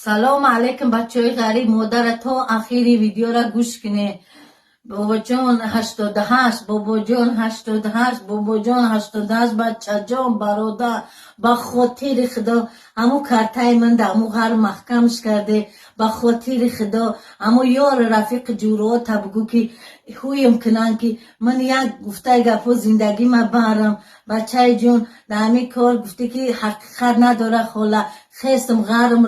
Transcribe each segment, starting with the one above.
Салому алейкум, бачаҳои ғариб. Модара то ахири видеора гӯш кунед. Бобоҷон 88, бобоҷон 88, бобоҷон 88, бачаҷон, бародар, ба хотири Худо, ҳамун картаи ман да ҳамун ғар маҳкамш карде. Ба хотири Худо, ҳамун ёру рафиқи ҷуроата бугӯ, ки ҳуем кунанд, ки ман як гуфтаи гапҳо зиндагима барам. Бачаи ҷон, дар ҳамин кор гуфтӣ, ки ҳақиқат надора, хола. Хестам, ғарм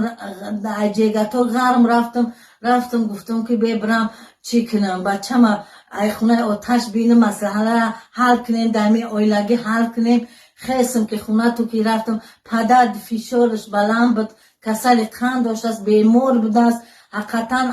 аҷегато ғарм рафтам, рафтам, гуфтам, ки бебирам, чӣ кунам, бачама ай хонаи оташ бинам, масъаларо ҳал кунем, дар ҳамин оилагӣ ҳал кунем. Хестам, ки хонату ки рафтам, падар фишораш баланд буд, касали қанд доштааст, бемор будааст. Ҳақиқатан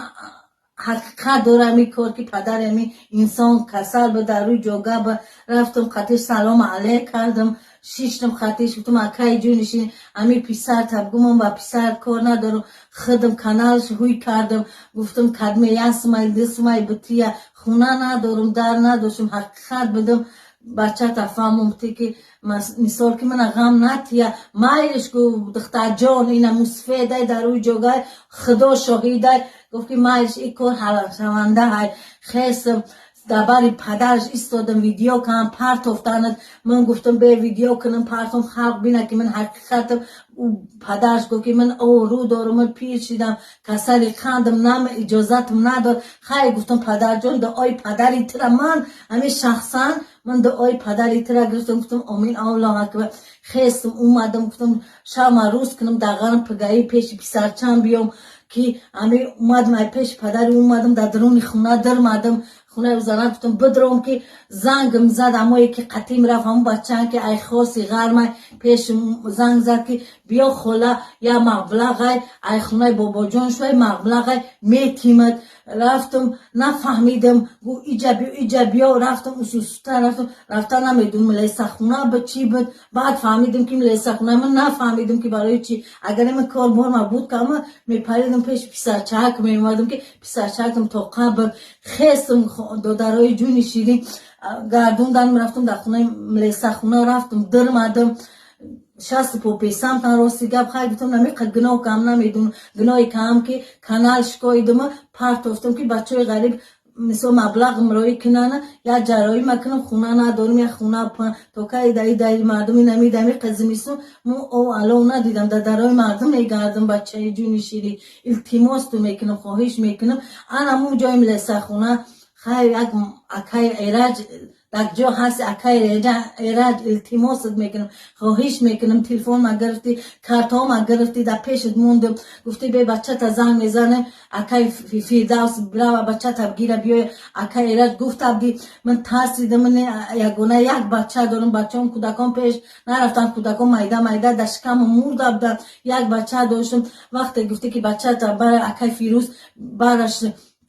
ҳақиқат дора ҳамин кор, ки падари ҳамин инсон касал буд, дар рӯи ҷога буд. Рафтам, қатиш салому алейк кардам, шиштам қатиш, гуфтам: «Акаи ҷонишин, ҳамин писарта бугӯ, ман ба писар кор надорам, худам каналш ҳуй кардам». Гуфтам: «Кадме ясмай дисмай бутия, хона надорам, дар надоштам, ҳақиқат будам, бачата фаҳмумти, ки мисол ки мана ғам натия, майлиш». Гу: «Духтарҷон, ина мусфедай, дар рӯи ҷогай, Худо шоҳидай». Гуфт, ки майлиш, ин кор ҳалшаванда ҳай. Хестам, дар бари падараш истодам, видео кардам, партофтанад. Ман гуфтам: «Бе видео кунам, партом, халқ бина, ки ман ҳақиқатам». Падараш гуфт, ки ман ору дорам, ман пир шидам, касали қандам, нам иҷозатам надод. Хай, гуфтам: «Падарҷон, дуои падари тира ман ҳамин шахсан ман дуои падари тира гирифтам». Гуфтам: «Омин, Аллоҳ акбар». Хестам, омадам, гуфтам: «Шама рӯз кунам, дар ғарм пигаӣ пеши писарчам биём», ки ҳамин омадам, ай пеши падари омадам, дар даруни хона дармадам, хонаи зана. Гуфтам бидром, ки зангм зад ҳамое ки қатим рафт, ҳамон бачаам, ки ай хоси ғармай, пеш занг зад, ки биё, хола, я маблағай ай хонаи бобоҷон шуай, маблағай метимад. Рафтам, нафаҳмидам. Гу: «Иҷа биё, иҷа биё». Рафтам, усуста рафтам, рафта намедонам лесахона буд, чӣ буд. Баъд фаҳмидам, ки лесахона. Ман нафаҳмидам, ки барои чӣ. Агар ин кор борма буд, кама мепаридам, пеши писарчаак меомадам, ки писарчаакам тоқа буд. Хестам, додарои ҷуни ширин, гардондан рафтам, дар хонаи лесахона рафтам, дирмадам, шасту попесам тан. Рости гап, хай, гуфтам, намеқа гуноҳ кам намедонам, гуноҳи кам, ки канал шикоидума партофтам, ки бачаҳои ғариб мисол маблағ мроӣ кунана, як ҷарроҳӣ макунам, хона надорам, як хона то кай даи даи мардуми намидами қазимису мо о ало надидам, дар дарои мардум мегардам. Бачаи ҷуни ширӣ, илтимос ту мекунам, хоҳиш мекунам, анаму ҷоим лесахона. Хайр, як акаи Эраҷ дар ҷо ҳаст. Акаи Эраҷ, илтимосат мекунам, хоҳиш мекунам. Телефон ма гирифтӣ, картҳо ма гирифтӣ, дар пешат мондам. Гуфтӣ: «Бе, бачата занг мезанем, акаи Фирдавс бирава, бачата гира биёя». Акаи Эраҷ, гуфтабди, ман тарсидам. Ман ягона як бача дорам, бачаам кӯдакон пеш нарафтан, кӯдакон майда майда дар шикамам мурда буданд, як бача доштам. Вақте гуфтӣ, ки бачата бара, акаи Фирӯз бараш,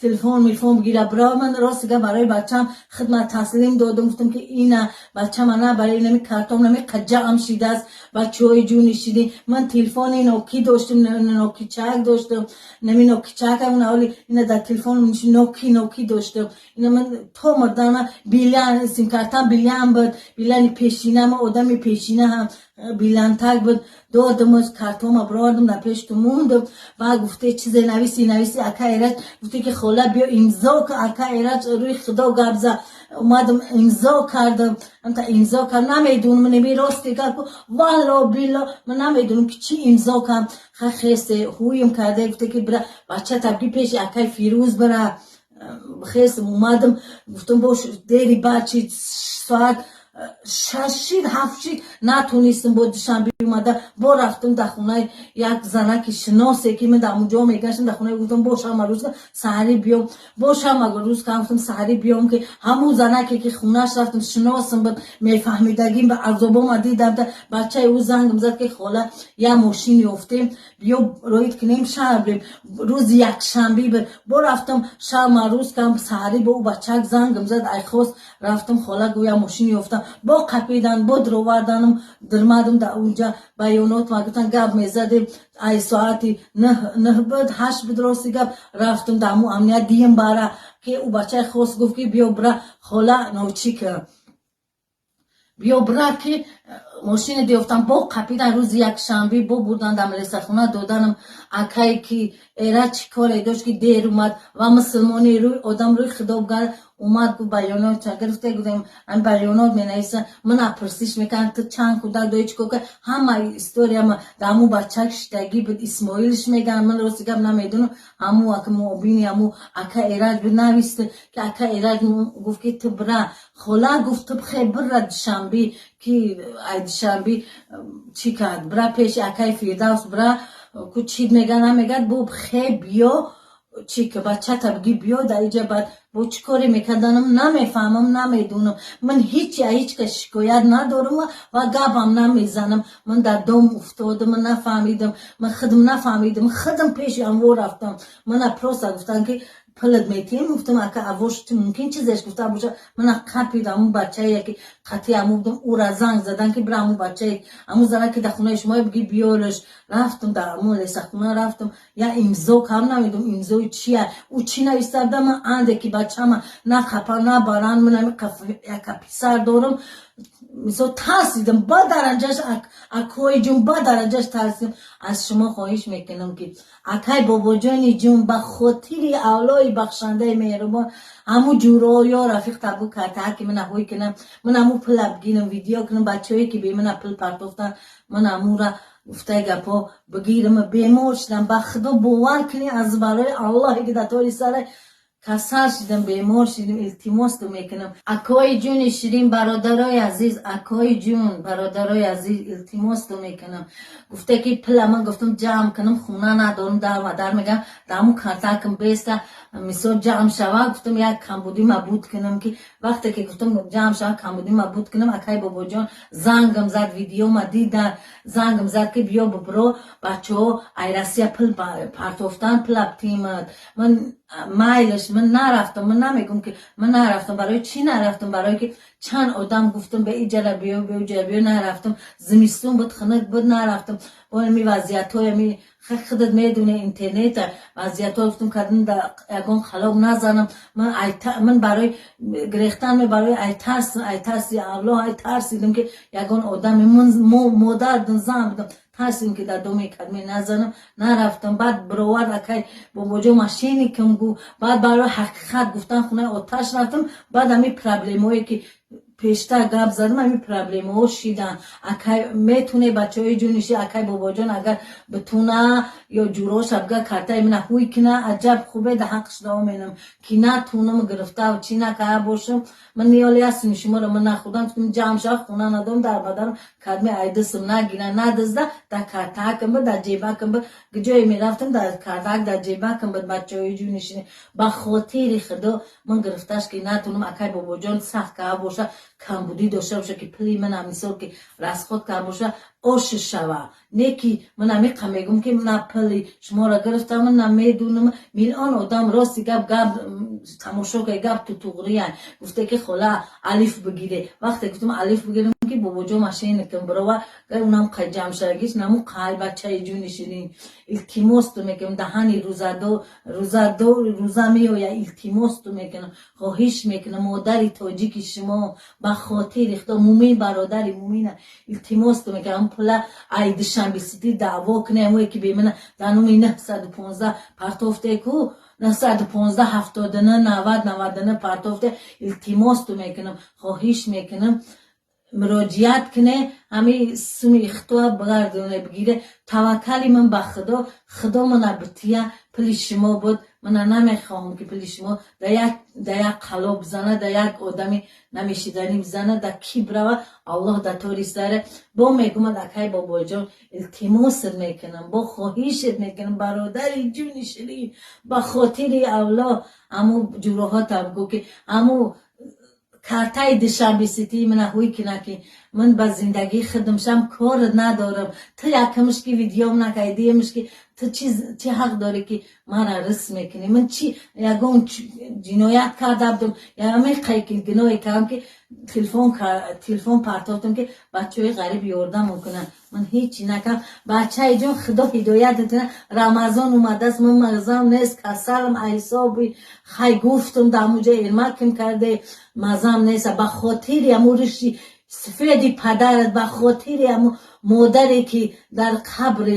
телефон милфон бигира, бира. Ман рости гап, барои бачам хидмат таслим додам. Гуфтам, ки ина бачама на барои нами картом нами қаҷаам шидааст. Бачаҳои ҷуни шидин, ман телефони ноки доштам, нокичак доштам, нами нокичакам ҳоли ина дар телефон ноки ноки доштам. Ина ман то мурдана билан симкартам билан буд, билани пешина, ман одами пешина ҳам билантак буд. Додамаш, картома бировардам, дар пеш ту мондам. Баъд гуфте: «Чизе нависи, нависи». Ака Эраҷ гуфте, ки хола, биё, имзо кун. Ака Эраҷ рӯи Худо гап зад, омадам, имзо кардам, амта имзо кард. Намедонам, неми рости гап, валло било, ман намедонам, ки чӣ имзо кардам. Хесте ҳуем карда, гуфте, ки бира, бача табги пеши акаи Фирӯз бира. Хестам, омадам, гуфтам: «Бош, дери баъд чи соат 6 шид, 7 шид, натонистам». Бо Душанбе омада, бо рафтам дар хонаи як занаки шиносе, ки ман дар онҷо мегаштам, дар хонаи. Гуфтам: «Бошам, рӯз саҳарӣ биём, бошам, рӯз кам». Гуфтам: «Саҳарӣ биём», ки ҳамун занаке, ки хонаш рафтам, шиносам буд, мефаҳмидагим, ба азобома дидам. Бачаи ӯ зангам зад, ки хола, як мошин ёфтем, биё, роид кунем, шаҳр бирем. Рӯзи якшанбе буд. Бо рафтам, шаб рӯз кам, саҳарӣ бо ӯ бачак зангам зад, айхост рафтам. Хола, гӯя, мошин ёфтам. Бо қапидан, бо дроварданам, дирмадам, дар унҷа баёнот ма гуфтан, гап мезадем. Ай соати 9 буд, 8 буд, рости гап, рафтам дар ҳамун амният дием бара, ки ӯ бачаи хос гуфт, ки биё, бира, хола, ночика, биё, бира, ки Мошина диёфтам, бо қапидан, рӯзи якшанбе бо бурдан дар милисахона доданам. Акае ки эра чӣ коре дошт, ки дер омад ва мусулмони рӯй одам рӯи худо гар омад, гуфт: «Баёнот гирифта гудем, ами баёнот менависа». Мана пурсиш мекардам: «Ту чанд кӯдак дорӣ, чӣ кор кар?» Ҳама историяма дар ҳамун бачак шиштагӣ буд, Исмоилш мегӯянд, ман рости гап намедонам. Ҳамун ака муобини ҳамун ака Эраҷ буд, навист, ки ака Эраҷ гуфт, ки ту бира, хола, гуфт, ту бихе бира Душанбе, ки ай Душанбе чӣ кард, бира пеши акаи Фирдавс, бира ку чӣ мега, намегад, бо бихе биё, чӣ ки бачата биги биё дар иҷа. Баъд бо чӣ коре мекарданам, намефаҳмам, намедонам. Ман ҳеҷ ҳеҷ кас шикоят надорам ва гапам намезанам. Ман дар дом уфтодам, ман нафаҳмидам, ман худам нафаҳмидам, худам пеши амво рафтам. Мана просто гуфтам, ки пулат метиҳем. Гуфтам: «Ака, авош мумкин чизеш гуфта боша». Мана қапид, ҳамун бачае ки қатъи ҳамун будам, ӯра занг задан, ки бира, ҳамун бачае, ҳамун зана, ки дар хонаи шумо, биги биёраш. Рафтам, дар ҳамун лесахона рафтам, я имзо кам, намедонам имзои чия, ӯ чӣ нависта буда. Ман анде ки бачама на қапа, на баран, ман яка писар дорам, мисол, тарсидам ба дараҷаш. Акои ҷун, ба дараҷаш тарсидам. Аз шумо хоҳиш мекунам, ки акай Бобоҷони ҷун, ба хотири Аллои бахшандаи меҳрубон, ҳамун ҷуро ё рафиқ табу карта, ки ман ҳой кунам, ман ҳамун пула бигирам, видео кунам, бачаҳое ки бе мана пул партофтан, ман ҳамура гуфтаи гапҳо бигирам. Бемор шудам, ба Худо бовар кунӣ, аз барои Аллоҳе ки дар тори сара, касал шудам, бемор шудам. Илтимосту мекунам, акои ҷуни ширин, бародарои азиз, акои ҷун, бародарои азиз, илтимосту мекунам. Гуфта ки пула ман гуфтам ҷамъ кунам, хона надорам, дар дар мегам, даму картакам беста, мисол, ҷамъ шава. Гуфтам як камбудӣ мабуд кунам, ки вақте ки гуфтам ҷамъ шава, камбудӣ мабуд кунам, акай Бобоҷон зангам зад, видеома дида, зангам зад, ки биё, бибро, бачаҳо ай Россия пул партофтан, пула тимад. Ман майлаш, ман нарафтам. Ман намегум, ки ман нарафтам. Барои чӣ нарафтам? Барое ки чанд одам гуфтам: «Ба иҷара биё, ба уҷара биё». Нарафтам. Зимистон буд, хунук буд, нарафтам. Бо ами вазъиятҳои ами худат медуни, интернета вазъиятҳо, гуфтам кардам да ягон халоб назанам. Ман барои гирехтан, барои ай тарс, ай тарси Аллоҳ, ай тарсидам, ки ягон одами модар будам, зан будам, тарсидам, ки дар доми кадме назанам, нарафтам. Баъд бировард акай Бобоҷо мошенникам гу. Баъд барои ҳақиқат гуфтан хонаи оташ рафтам. Баъд ами проблемое ки пештар гап задам, ҳамин проблемаҳо шидан. Акай метуне, бачаҳои ҷуниши, акай Бобоҷон агар битуна ё ҷуроша бига, картаи мина ҳуй кина, аҷаб хубе, да ҳаққш давом менам, ки натунам гирифта, чӣ накарда бошам. Ман ниёли ҳастим шуморо, ман нахудам ҷамъ шава, хона надорам, дар бадарам, кадми айдисм нагира, надизда, дар картакам буд, дар ҷебакам буд, ҷое мерафтам, дар картак, дар ҷебакам буд. Бачаҳои ҷунишини, ба хотири Худо, ман гирифташ ки натунам, акай Бобоҷон сахт карда боша, камбудӣ дошта боша, ки пули ман мисол ки расход карда боша, ош шава. Не ки ман амиқа мегӯм, ки на пули шуморо гирифтам, на медунам. Миллион одам, рости гап, гап тамошо ка, гап тутуғрия гуфте, ки хола, алиф бигире. Вақте гуфтам алиф бигирам, ки Бобоҷо мошенникам бирова, унам қай ҷамшагиш наму қай. Бачаи ҷуни ширин, илтимосту мекунам, даҳани рӯзадо, рӯзадо, рӯза меоя, илтимосту мекунам, хоҳиш мекунам, модари тоҷики шумо, ба хотири Худо, мумин, бародари мумина, илтимосту мекунам, пула ай Душанбе Сити даъво кунем, ое ки бемана дар номи 915 партофте ку, 915 79 90 99 партофте. Илтимосту мекунам, хоҳиш мекунам, муроҷиат куне, ҳами суми ихтиёр бигардоне, бигире. Таваккали ман ба Худо, Худо мана бития. Пули шумо буд, мана намехоҳам, ки пули шумо дар як қалоб бизана, дар як одами намешиданӣ бизана, дар ки бирава, Аллоҳ дар тори саре. Бо мегӯмад, акай Бобоҷон, илтимосат мекунам, бо хоҳишат мекунам, бародари ҷуни ширин, ба хотири Аллоҳ, ҳаму ҷуроҳота бигӯ, ки ҳаму картаи Душанбе Ситии мана ҳуй кина, ки ман ба зиндагии худам шам кор надорам. Ту якамш ки видеом накай, дуюмш ки ту чӣ ҳақ дорӣ, ки мара рис мекунӣ? Ман чӣ ягон ҷиноят карда будам? Ямеқай ки гуноҳе кардам, ки телефон партофтам, ки бачаҳои ғариб ёрдам кунанд? Ман ҳечи накардам. Бачаи ҷон, Худо ҳидоят кунад. Рамазон омадааст, ман мағзам нест, касалам, айсоби хай гуфтам, дар ҳамуҷа ирмаким карде, мазам нест. Ба хотири ҳамун риши Сафеди падарат, ба хотири ҳамо модаре, ки дар қабри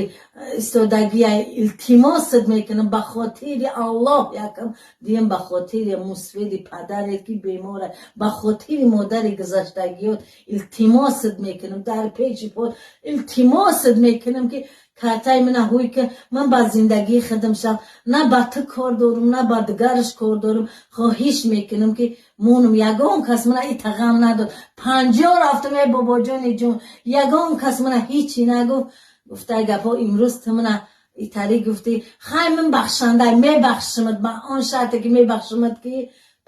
истодагия, илтимосат мекунам, ба хотири Аллоҳ, якам диям, ба хотири мусфеди падаре, ки бемора, ба хотири модари гузаштагиёт илтимосат мекунам, дар пеши под илтимосат мекунам, ки картаи мана ҳуй ки ман ба зиндагии худам шав, на ба ту кор дорум, на ба дигараш кор дорум. Хоҳиш мекунам, ки монум. Ягон кас мана ита ғам надод. 50 рафтам, эй бобоҷони ҷон, ягон кас мана ҳичи нагуфт. Гуфтай гапҳо, имрӯз ту мана итари гуфтӣ. Хай, ман бахшандай мебахшимат, ба он шарте ки мебахшимат, ки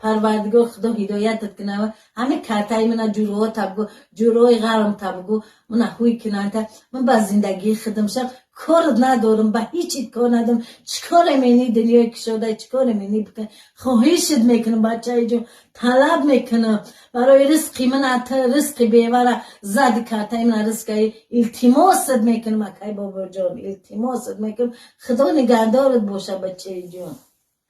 Парвардигор Худо ҳидоятат кунава. Ҳамин картаи мана ҷуроҳо табгу, ҷурои ғарм табгу, мана ҳуй кунанта. Ман ба зиндагии худам шав корат надорам, ба ҳичит кор надорам. Чӣ коре мени дунёи кушода, чӣ коре мени бикун? Хоҳишат мекунам, бачаи ҷон, талаб мекунам барои ризқи ман, ризқи бевара зади, картаи мана ризқаи. Илтимосат мекунам, акай Бобоҷон, илтимосат мекунам. Худо нигаҳдорат боша, бачаи ҷон.